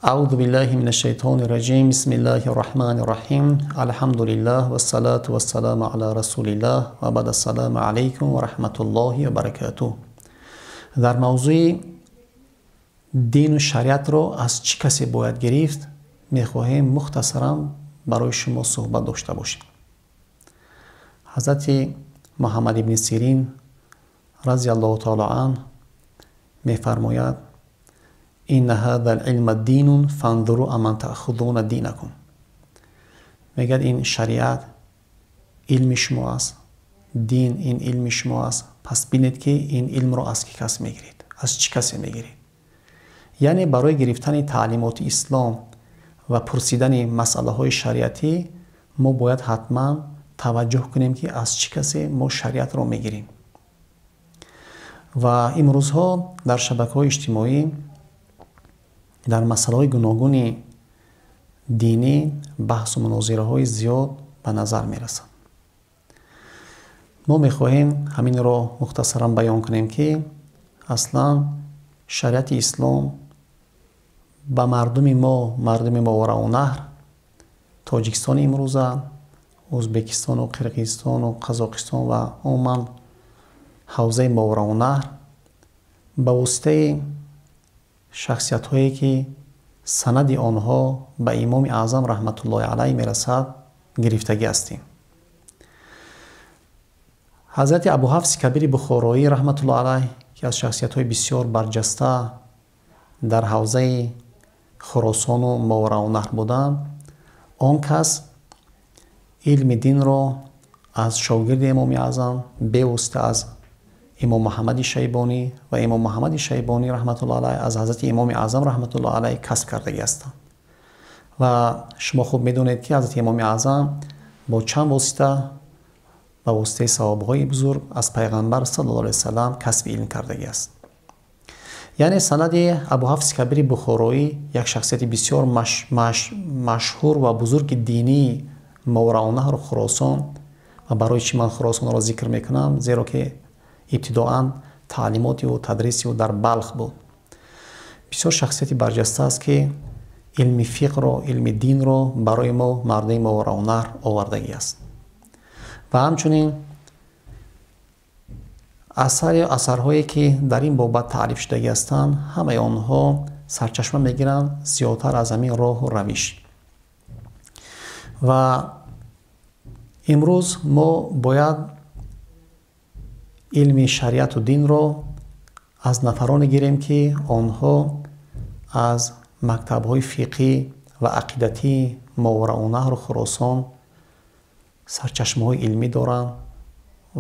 Аъузу биллаҳи минаш шайтонир раҷим. Бисмиллаҳир раҳмонир раҳим. Алҳамдулиллаҳ вассалату вассаламу ала расулиллаҳ ва баъд ассалому алайкум ва раҳматуллоҳи ва баракатуҳ. Дар мавзӯи дину шариатро аз чӣ касе бояд гирифт, мехоҳем мухтасаран барои шумо суҳбат дошта бошем. Ҳазрати Муҳаммад ибни Сирин разияллоҳу таоло анҳ мефармояд: инна ҳазал илма динун фанзуру аман таъхузуна динакум. Мегӯяд, ин шариат илми шумо аст, дин ин илми шумо аст, пас бинед, ки ин илмро аз ки кас мегиред, аз чӣ касе мегиред. Яъне барои гирифтани таълимоти ислом ва пурсидани масъалаҳои шариатӣ мо бояд ҳатман таваҷҷӯҳ кунем, ки аз чӣ касе мо шариатро мегирем. Ва имрӯзҳо дар шабакаҳои иҷтимоӣ дар масъалаҳои гуногуни динӣ баҳсу мунозираҳои зиёд ба назар мерасанд. Мо мехоҳем ҳаминро мухтасаран баён кунем, ки аслан шариати ислом ба мардуми мо, мардуми Моварауннаҳр, Тоҷикистони имрӯза, Ӯзбекистону Қирғизистону Қазоқистон ва умуман ҳавзаи Моварауннаҳр ба воситаи шахсиятҳое, ки санади онҳо ба Имоми Аъзам раҳматуллоҳи алайҳ мерасад, гирифтагӣ ҳастем. Ҳазрати Абуҳафси Кабири Бухороӣ раҳматуллоҳи алайҳ, ки аз шахсиятҳои бисёр барҷаста дар ҳавзаи Хуросону Моварауннаҳр буданд, он кас илми динро аз шогирди Имоми Аъзам, бевосита аз Имом Муҳаммади Шайбонӣ ва Имом Муҳаммади Шайбонӣ раҳматуллоҳи алайҳ аз ҳазрати Имоми Аъзам раҳматуллоҳи алайҳ касб кардагӣ ҳастанд. Ва шумо хуб медонед, ки ҳазрати Имоми Аъзам бо чанд восита, ба воситаи савобҳои бузург аз Пайғамбар саллаллоҳу алайҳи васаллам касби илм кардагӣ аст. Яъне санади Абуҳафси Кабири Бухороӣ, як шахсияти бисёр машҳур ва бузурги динии Моварауннаҳру Хуросон. Ва барои чӣ ман Хуросонро зикр мекунам? Зеро ки ибтидоан таълимоти ӯ, тадриси ӯ дар Балх буд. Бисёр шахсияти барҷаста аст, ки илми фиқҳро, илми динро барои мо, мардуми Моварауннаҳр, овардагӣ аст. Ва ҳамчунин асарҳое, ки дар ин бобат таълиф шудагӣ ҳастанд, ҳамаи онҳо сарчашма мегиранд зиёдтар аз ҳамин роҳу равиш. Ва имрӯз мо бояд илми шариату динро аз нафароне гирем, ки онҳо аз мактабҳои фиқҳӣ ва ақидатии Моварауннаҳру Хуросон сарчашмаҳои илмӣ доранд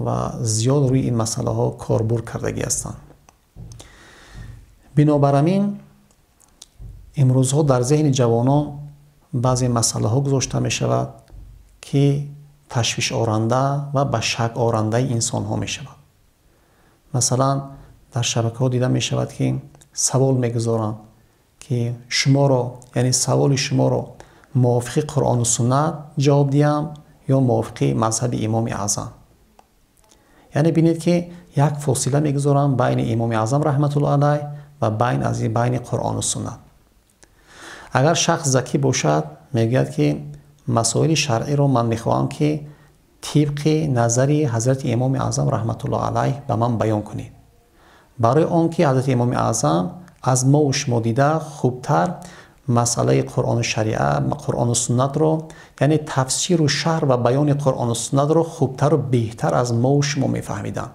ва зиёд рӯи ин масъалаҳо корбурд кардагӣ ҳастанд. Бинобар ҳамин имрӯзҳо дар зеҳни ҷавонон баъзе масъалаҳо гузошта мешавад, ки ташвишоранда ва ба шак орандаи инсонҳо мешавад. Масалан, дар шабакаҳо дида мешавад, ки савол мегузоранд, ки шуморо, яъне саволи шуморо мувофиқи Қуръону суннат ҷавоб диҳам ё мувофиқи мазҳаби Имоми Аъзам. Яъне бинед, ки як фосила мегузоранд байни Имоми Аъзам раҳматуллоҳи алайҳ ва байни Қуръону суннат. Агар шахс закӣ бошад, мегӯяд, ки масоили шаръиро ман мехоҳам, ки тибқи назари ҳазрати Имоми Аъзам раҳматуллоҳи алайҳ ба ман баён кунед, барои он ки ҳазрати Имоми Аъзам аз мову шумо дида хубтар масъалаи Қуръону шариа, Қуръону суннатро, яъне тафсиру шарҳ ва баёни Қуръону суннатро хубтару беҳтар аз мову шумо мефаҳмиданд.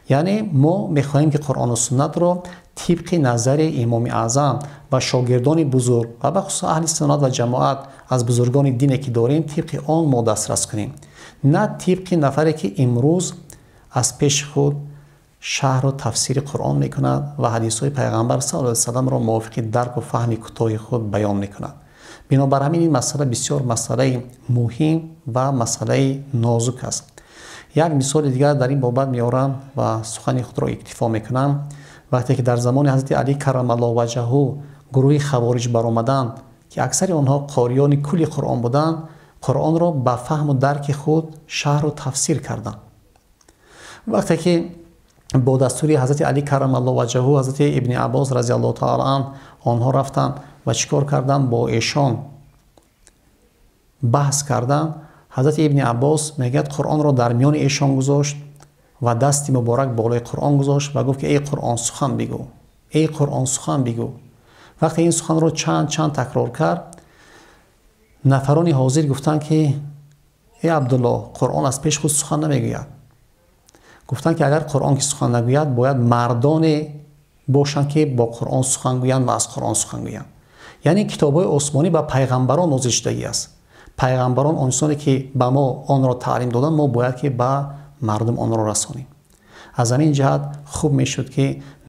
Яъне мо мехоҳем, ки Қуръону суннатро тибқи назари Имоми Аъзам ва шогирдони бузург ва бахусус аҳли суннат ва ҷамоат аз бузургони дине, ки дорем, тибқи он мо дастрас кунем, на тибқи нафаре, ки имрӯз аз пеши худ шарҳу тафсири Қуръон мекунад ва ҳадисҳои Пайғамбар саллаллоҳу алайҳи васалламро мувофиқи дарку фаҳми кӯтоҳи худ баён мекунад. Бинобар ҳамин ин масъала бисёр масъалаи муҳим ва масъалаи нозук аст. Як мисоли дигар дар ин бобат меорам ва сухани худро иктифо мекунам. Вақте ки дар замони ҳазрати Алӣ каррамаллоҳу ваҷҳаҳу гурӯҳи хавориҷ баромаданд, ки аксари онҳо қориёни кулли Қуръон буданд, Қуръонро ба фаҳму дарки худ шарҳу тафсир карданд. Вақте ки бо дастури ҳазрати Алӣ каррамаллоҳу ваҷҳаҳу ҳазрати Ибни Аббос разияллоҳу таала анҳ онҳо рафтанд Ва чӣ кор карданд? Бо эшон баҳс карданд. Ҳазрати Ибни Аббос мегӯяд, Қуръонро дар миёни эшон гузошт ва дасти муборак болои Қуръон гузошт ва гуфт, ки эй Қуръон, сухан бигӯ, эй Қуръон, сухан бигӯ. Вақте ин суханро чанд чанд такрор кард, нафарони ҳозир гуфтанд, ки эй Абдулло, Қуръон аз пеши худ сухан намегӯяд. Гуфтанд, ки агар Қуръон ки сухан нагӯяд, бояд мардоне бошанд, ки бо Қуръон сухан гӯянд ва аз Қуръон сухан гӯянд. Яъне китобҳои осмонӣ ба пайғамбарон нозил шудагӣ аст. Пайғамбарон онсоне, ки ба мо онро таълим доданд, мо бояд ки ба мардум онро расонем. Аз ҳамин ҷиҳат хуб мешуд, ки